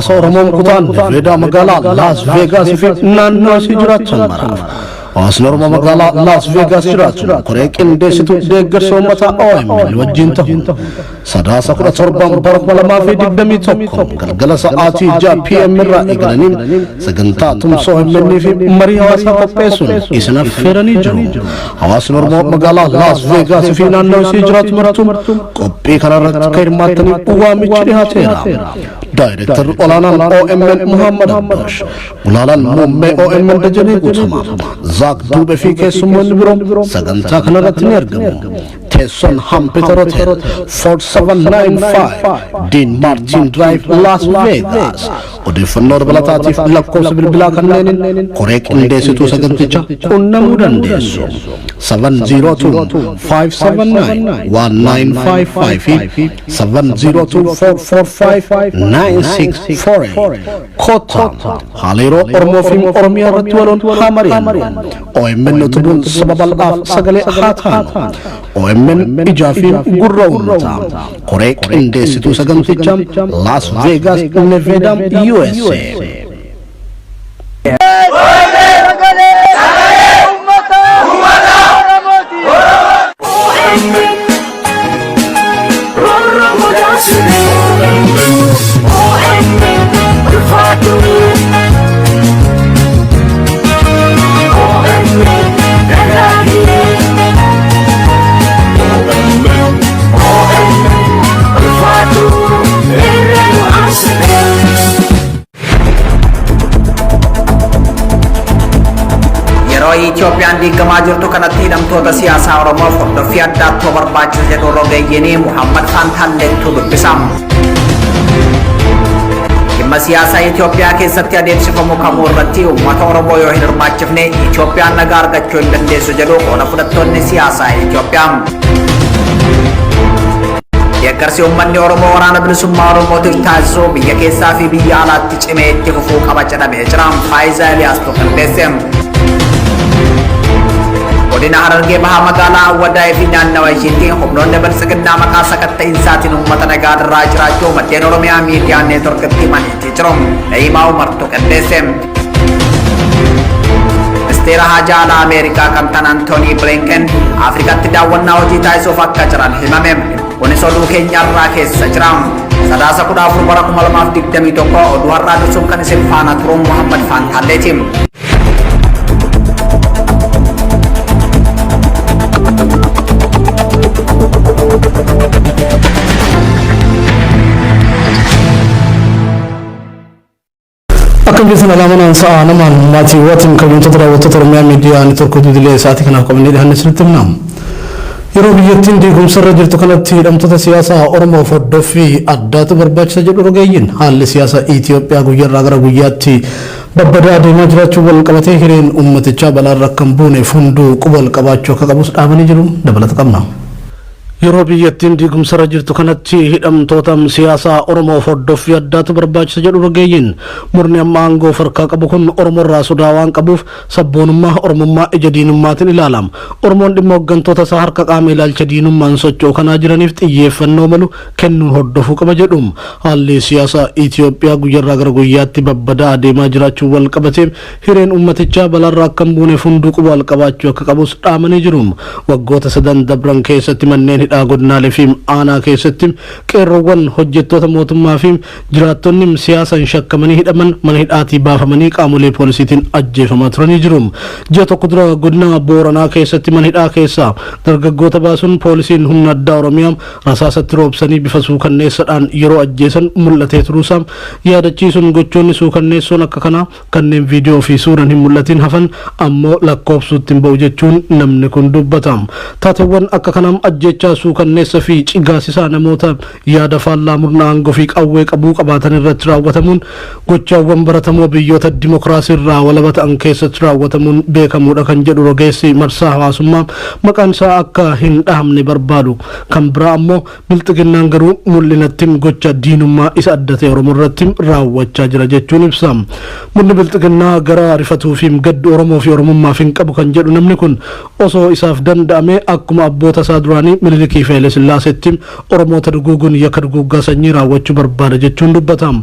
Hawaasa Oromoon kutaan Neveedaa magaalaa Laas Veegaas fi naannoo isii jiraatan maraaf. Hawaasni Oromoo magaalaa Laas Veegaas jiraatu koree qindeessituu deeggarsa uummataa OMN wajjin ta'uun Sadaasa 17 bara 2021 galgala sa'aatii 6 PM irraa eegalanii sagantaa tumsa OMN fi marii hawaasaa qopheessuun isin affeeranii jiru. Hawaasni Oromoo magaalaa Laas Veegaas fi naannoo isii jiraatu martuu qophii kanarratti akka hirmaattaniif waamichi dhiyaateera. Daayirektarri olaanaan OMN Muhammad Abdoosh, gulaalaan muummee OMN Dajanee Guutamaa, Zaak Duubee fi keessummoonni biroo sagantaa kanarratti ni argamu. Teessoon Hampeter Hotel 4795 Dean Martin Drive, Las Vegas. Odeeffannoo dabalataatiif lakkoofsa bilbilaa kanneeniin koree qindeessituu sagantichaa qunnamuu dandeessu. 702 579 1955 fi 702 445 9648. Kottaa haala yeroo Oromoo fi Oromiyaa irratti waloon haa mari'annu. OMN utubuun saba bal'aaf sagalee haa taanu. OMN ijaa fi gurra uummataa. Koree qindeessituu sagantichaa, Las Vegas, Nevada, USA. Yeroo Itoophiyaan diigamaa jirtu kanatti hidhamtoota siyaasaa Oromoof hordoffii addaattuu barbaachisa jedhu rogeeyyiin Muhammad Faantaalleettuu dubbisa. Dhimma siyaasaa Itoophiyaa keessatti adeemsifamu kamuu irratti uummata Oromoo yoo hin hirmaachifne Itoophiyaan nagaa argachuu hin dandeessu jedhu qooda fudhattoonni siyaasaa Itoophiyaa. Deeggarsi uummanni Oromoo Waraana Bilisummaa Oromootiif taasisu biyya keessaa fi biyya alaatti cimee itti fufuu qaba jedhamee jira. Faayisaa Eliyaas qindeesse. Godina Harargee Bahaa magaalaa Awwadaayii fi naannawa ishiitti humnoonni biltsiginnaa maqaa sakatta'insaatiin uummata nagaa irraa jiraachuu maddeen Oromiyaa Miidiyaa Neetworkitti himaniitii jiru. Na'iimaa Umartu qindeesse. Ministeera Haajaa Alaa Ameerikaa kan ta'an Antoonii Bilinken Afrikatti daawwannaa hojii taasisuuf akka jiran himame. Kunis oduu keenya irraa keessa jira. Sadaasa 14 bara 2021 oduu har'aa dursuun kan isin faana turuun Muhammad Faantaalleeti. Akkam jirtan alaamanaan sa'a namaan maatiiwwatiin kabajamtoota daawwattoota Oromiyaa Miidiyaa Neetwoork oduu idilee sa'aatii kanaaf qabannee dhiyaanne isinitti himna. Yeroo biyyattiin diigumsa irra jirtu kanatti hidhamtoota siyaasaa Oromoof hordoffii addaatu barbaachisa jedhu rogeeyyiin. Haalli siyaasaa Itoophiyaa guyyaarraa gara guyyaatti babbadaa deemaa jiraachuu wal qabatee hireen uummatichaa balaarra akka hin buuneef hunduu quba wal qabaachuu akka qabus dhaamanii jiru. Dabalata qabna. Yeroo biyyattiin diigumsarra jirtu kanatti hidhamtoota siyaasaa Oromoof hordoffii addaatu barbaachisa jedhu rogeeyyiin. Murni amma aangoo of harkaa qabu kun Oromoorraa sodaa waan qabuuf sabboonummaa Oromummaa ija diinummaatiin ilaala. Oromoon dhimma hooggantoota isaa harka qaama ilaalcha diinummaan socho'u kanaa jiraniif xiyyeeffannoo malu kennuun hordofuu qaba jedhu. Haalli siyaasaa Itoophiyaa guyyaarraa gara guyyaatti babbadaa adeemaa jiraachuu wal qabatee hireen uummatichaa balaarra akka hin buuneef hunduu quba wal qabaachuu akka qabus dhaamanii jiru. Waggoota sadan dabran keessatti manneen hidhaa godinaalee fi aanaa keessatti qeerroowwan hojjettoota mootummaa fi jiraattonni siyaasaan shakkamanii hidhaman mana hidhaatii baafamanii qaamolee poolisiitiin ajjeefamaa turanii jiru. Ji'a tokko dura godina Booranaa keessatti mana hidhaa keessaa dargaggoota baasuun poolisiin humna addaa Oromiyaa rasaasatti roobsanii bifa suukanneessaadhaan yeroo ajjeesan mul'atee turuusaa yaadachiisuun, gochoonni suukanneessoon akka kanaa kanneen viidiyoo fi suuraan hin mul'atin hafan ammoo lakkoofsuutti hin ba'u jechuun namni kun dubbata. Taateewwan akka kanaa ajjeechaa suukanneessa fi cigaasisaa namoota yaada faallaa murna aangoo fi qawwee qabuu qabaatan irratti raawwatamuun gochaawwan baratamoo biyyoota dimokiraasii irraa walaba ta'an keessatti raawwatamuun beekamuudha kan jedhu rogeessi marsaa hawaasummaa maqaan isaa akka hin dhahamne barbaadu kan biraa ammoo, Bilxiginnaan garuu mul'inatti gocha diinummaa isa adda ta'e Oromoo irratti raawwachaa jira jechuun ibsa. Murni Bilxiginnaa gara rifatuu fi gaddu Oromoo fi Oromummaaf hin qabu kan jedhu namni kun, osoo isaaf danda'ame akkuma abboota isaa duraanii Minilikii fi Haile Sillaaseetti Oromoota duguuguun yakka duguuggaa sanyii raawwachuu barbaada jechuun dubbata.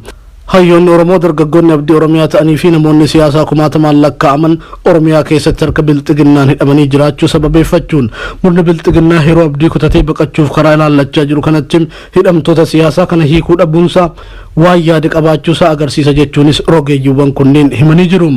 Hayyoonni Oromoo, dargaggoonni abdii Oromiyaa ta'anii fi namoonni siyaasaa kumaatamaan lakkaa'aman Oromiyaa keessatti harka Bilxiginnaan hidhamanii jiraachuu sababeeffachuun, murni Bilxiginnaa yeroo abdii kutatee baqachuuf karaa ilaallachaa jiru kanatti hidhamtoota siyaasaa kana hiikuu dhabuunsaa waan yaada qabaachuusaa agarsiisa jechuunis rogeeyyiiwwan kunneen himanii jiru.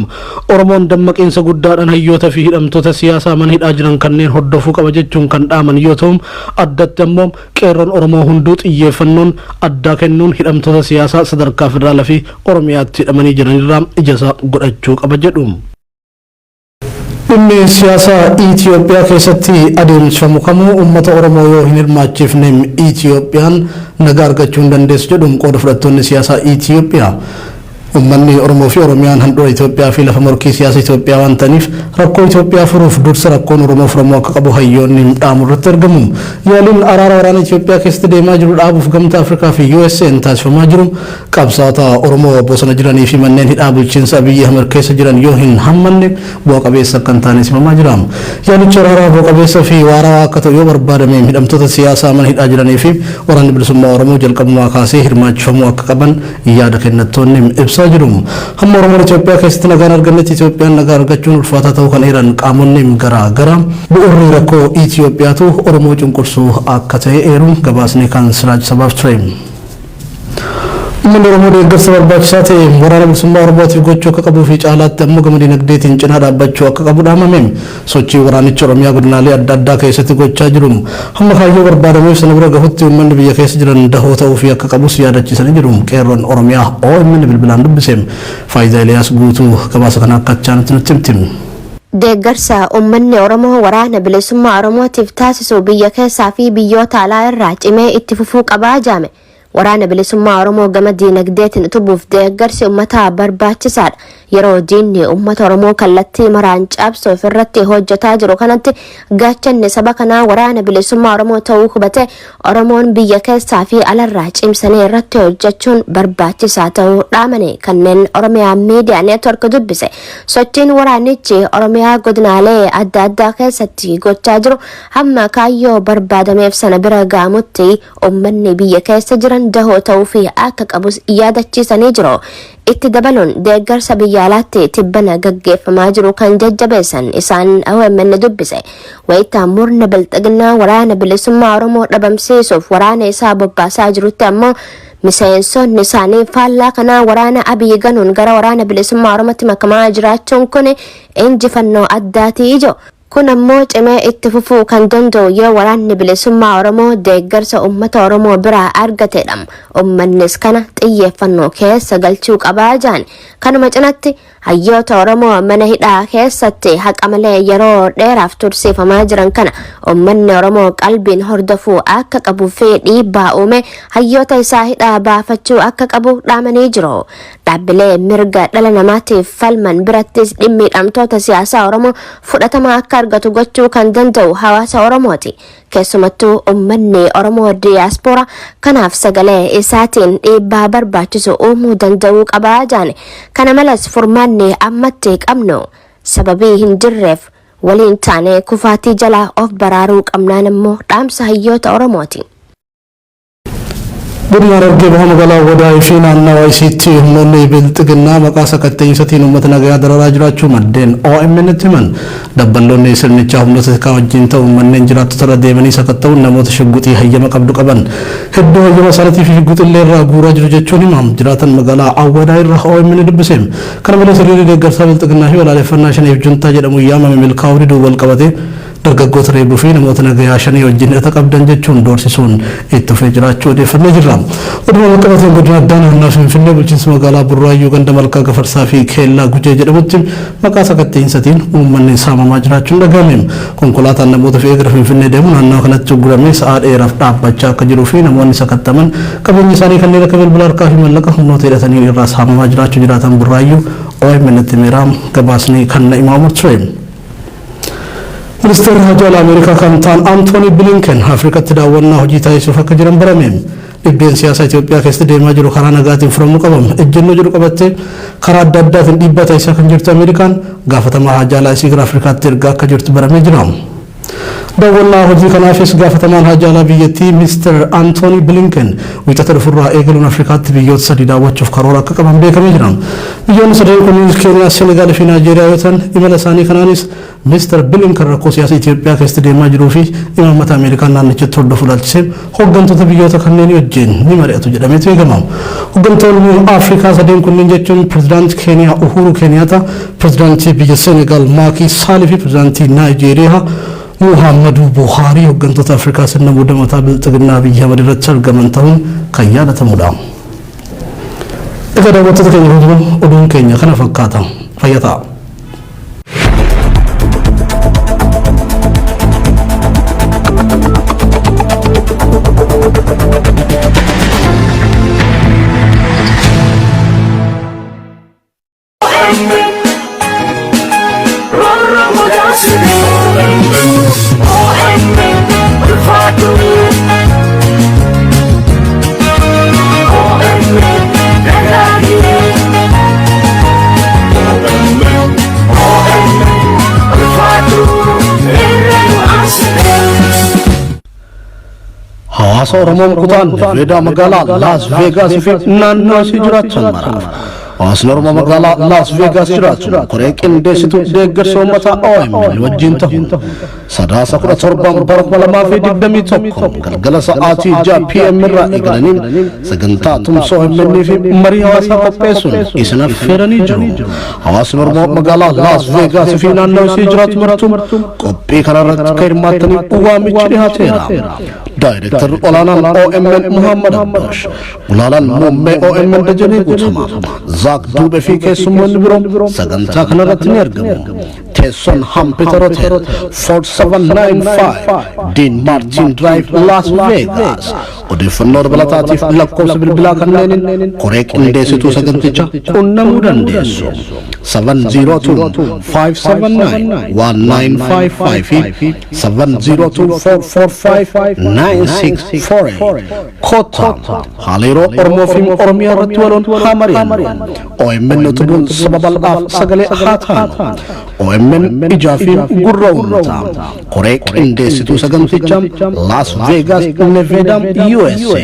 Oromoon dammaqiinsa guddaadhaan hayyoota fi hidhamtoota siyaasaa mana hidhaa jiran kanneen hordofuu qaba jechuun kan dhaaman yoo ta'u, addatti ammoo qeerroon Oromoo hunduu xiyyeeffannoon addaa kennuun hidhamtoota siyaasaa sadarkaa federaalaa fi Oromiyaatti hidhamanii jiranirraa ija godhachuu qaba jedhu. Dhimmi siyaasaa Itoophiyaa keessatti adeemsifamu kamuu uummata Oromoo yoo hin hirmaachifne Itoophiyaan nagaa argachuu hin dandeessu jedhuun qooda fudhattoonni siyaasaa Itoophiyaa. Uummanni Oromoo fi Oromiyaan handhuura Itoophiyaa fi lafa morkii siyaasa Itoophiyaa waan ta'aniif, rakkoo Itoophiyaa furuuf dursa rakkoon Oromoo furamuu akka qabu hayyoonni dhaamu irratti argamu. Yaaliin araara waraana Itoophiyaa keessatti deemaa jiru dhaabuuf Gamtaa Afrikaa fi USA'n taasifamaa jiru qabsaa'ota Oromoo bosona jiranii fi manneen hidhaa bulchiinsa Abiyyi Ahmed keessa jiran yoo hin hammanne bu'a qabeessa akka hin taane simamaa jira. Yaalichi araaraa bu'a qabeessa fi waarawaa akka ta'u yoo barbaadame, hidhamtoota siyaasaa mana hidhaa jiranii fi Waraanni Bilisummaa Oromoo jalqabumaa kaasee hirmaachifamuu akka qaban yaada kennattoonni ibsaa jiru. Hamma Oromoon Itoophiyaa keessatti nagaan argannetti Itoophiyaan nagaa argachuun ulfaataa ta'uu kan eeran qaamonni garaa garaa, bu'uurri rakkoo Itoophiyaatu Oromoo cunqursuu akka ta'e eeruun gabaasni kan Siraaj Sabaaf ture. Uummanni Oromoo deeggarsa barbaachisaa ta'e Waraana Bilisummaa Oromootiif gochuu akka qabuu fi caalaatti ammoo gama dinagdeetiin cinaa dhaabbachuu akka qabu dhaamame. Sochii waraanicha Oromiyaa godinaalee adda addaa keessatti gochaa jiru hamma kaayyoo barbaadameef sana bira gahutti uummanni biyya keessa jiran dahoo ta'uu fi akka qabus yaadachiisanii jiru. Qeerroon Oromiyaa OMN bilbilaan dubbise Faayidaa Eliyaas Guutuu gabaasa kana akka achaanitti nutti himti. Deeggarsa uummanni Oromoo Waraana Bilisummaa Oromootiif taasisu biyya keessaa fi biyyoota alaa irraa cimee itti fufuu qabaa jaame. Waraana Bilisummaa Oromoo gama diinagdeetiin utubuuf deeggarsi uummataa barbaachisaadha. Yeroo diinni uummata Oromoo kallattii maraan cabsuuf irratti hojjetaa jiru kanatti, gaachanni saba kanaa Waraana Bilisummaa Oromoo ta'uu hubate Oromoon biyya keessaa fi alarraa cimsanii irratti hojjechuun barbaachisaa ta'uu dhaamane kanneen Oromiyaa Miidiyaa Neetwork dubbise. Sochiin waraanichi Oromiyaa godinaalee adda addaa keessatti gochaa jiru hamma kaayyoo barbaadameef sana bira ga'amutti uummanni biyya keessa jiran dahoo ta'uu fi akka qabus yaadachiisanii jiru. Itti dabaluun deeggarsa biyya alaatti tibbana gaggeeffamaa jiru kan jajjabeessan isaan OMN dubbise. Wayitaa murna Bilxiginnaa Waraana Bilisummaa Oromoo dhabamsiisuuf waraana isaa bobbaasaa jirutti ammoo miseensonni isaanii faallaa kanaa waraana Abiyyi ganuun gara Waraana Bilisummaa Oromootti makamaa jiraachuun kun injifannoo addaatii ijoo. Kun ammoo cimee itti fufuu kan danda'u yoo Waraanni Bilisummaa Oromoo deeggarsa uummata Oromoo biraa argatedha. Uummannis kana xiyyeeffannoo keessa galchuu qabaa jaan. Kanuma cinatti hayyoota Oromoo mana hidhaa keessatti haqa malee yeroo dheeraaf tursiifamaa jiran kana uummanni Oromoo qalbiin hordofuu akka qabuu fi dhiibbaa uume hayyoota isaa hidhaa baafachuu akka qabu dhaamanii jiru. Dhaabbilee mirga dhala namaatiif falman birattis dhimmi hidhamtoota siyaasaa Oromoo fudhatama akka argatu gochuu kan danda'u hawaasa Oromooti. Keessumattuu uummanni Oromoo diyaaspooraa kanaaf sagalee isaatiin dhiibbaa barbaachisu uumuu danda'uu qabaa jaane. Kana malees furmaanni ammatti qabnu sababii hin jirreef waliin taanee kufaatii jalaa of baraaruu qabnaan immoo dhaamsa hayyoota Oromooti. Godina Harargee Baha magaalaa Wadaayii fi naannawa isiitti humnoonni Bilxiginnaa maqaa sakatta'insatiin uummata nagayaa dararaa jiraachuu maddeen OMN itti himan. Dabballoonni sirnichaa humnoota tikaa wajjin ta'uun manneen jiraattota irra deemanii sakatta'uun namoota shugguxii hayyama qabdu qaban hedduu hayyama isaaniitii fi shugguxillee irraa guuraa jiru jechuun himam jiraatan magaalaa Awwadaa irra OMN dubbise. Kana malees hiriirri deeggarsaa Bilxiginnaa fi balaaleffannaa Shaneef Juntaa jedhamu yaamame milkaa'uu diduu wal qabatee dargaggoota reebuu fi namoota nagayaa Shanii wajjin hidhata qabdan jechuun doorsisuun itti fufee jiraachuu odeeffannee jirra. Oduma wal qabateen godina addaa naannoo Finfinnee bulchiinsa magaalaa Burraayyuu ganda Malkaa Gafarsaa fi Keellaa Gujee jedhamutti maqaa sakatta'insatiin uummanni saamamaa jiraachuun dhagahame. Konkolaataan namoota fe'ee gara Finfinnee deemu naannoo kanatti uguramee sa'aa dheeraaf dhaabbachaa akka jiruu fi namoonni sakattaman qabeenya isaanii kanneen akka bilbila harkaa fi mallaqa humnoota hidhatanii irraa saamamaa jiraachuu jiraatan Burraayyuu OMN itti himeera. Gabaasni kan Na'imaa Umar ture. Ministeerri Haajaa Alaa Ameerikaa kan ta'an Antooni Bilinken Afrikatti daawwannaa hojii taasisuuf akka jiran barame. Dhibbeen siyaasaa Itoophiyaa keessatti deemaa jiru karaa nagaatiin furamuu qaba. Ejjennoo jedhu qabattee karaa adda addaatiin dhiibbaa taasisaa kan jirtu Ameerikaan gaafatamaa haajaa alaa isii gara Afrikaatti ergaa akka jirtu baramee jira. Daawwannaa hojii kanaafis gaafatamaan haajaa alaa biyyattii Mr. Anthony Blinken Wiixata dhufurraa eegaluun Afrikaatti biyyoota sadii daawwachuuf karoora akka qaban beekamee jira. Biyyoonni sadeen kunneenis Keeniyaa, Senegaal fi Naayijeeriyaa yoo ta'an, imala isaanii kanaanis Mr. Blinken rakkoo siyaasa Itoophiyaa keessatti deemaa jiruu fi imaammata Ameerikaan naannichatti hordofu ilaalchisee hooggantoota biyyoota kanneenii wajjin ni mari'atu jedhameetu eegama. Hooggantoonni Afrikaa sadeen kunneen jechuun Pirezidaantii Keeniyaa Uhuru Keeniyaata, Pirezidaantii biyya Senegaal Maakii Saalii fi Pirezidaantii Naayijeeriyaa Muhammadu Buhaarii hooggantoota Afrikaa sirna muudamataa Bilxiginnaa Abiyyi Ahmad irratti argaman ta'uun kan yaadatamudha. Egaa daawwattoota keenya kabajamoo, oduun keenya kana fakkaata. Fayyaa ta'a. Hawaasa Oromoon kutaan Neveedaa magaalaa Laas Veegaas fi naannoo isii jiraatan maraaf. Hawaasni Oromoo magaalaa Laas Veegaas jiraatu koree qindeessituu deeggarsa uummataa OMN wajjin ta'uun Sadaasa 17 bara 2021 galgala sa'aatii 6 PM irraa eegalanii sagantaa tumsa OMN fi marii hawaasaa qopheessuun isin affeeranii jiru. Hawaasni Oromoo magaalaa Laas Veegaas fi naannoo isii jiraatu martuu qophii kanarratti akka hirmaattaniif waamichi dhiyaateera. Daayirektarri olaanaan OMN Muhammad Abdoosh, Gulaalaan muummee OMN Dajanee Guutamaa, Zaak Duubee fi keessummoonni biroo sagantaa kanarratti ni argamu. Teessoon Hampeter Hotel, 4795 Dean Martin Drive, Las Vegas. Odeeffannoo dabalataatiif lakkoofsa bilbilaa kanneeniin koree qindeessituu sagantichaa qunnamuu dandeessu. 702 579 1955 fi 702 445 9648. Kottaa haala yeroo Oromoo fi Oromiyaa irratti waloon haa mari'annu. OMN utubuun saba bal'aaf sagalee haa taanu. OMN ijaa fi gurra uummataa. Koree qindeessituu sagantichaa, Las Vegas, Nevada, USA.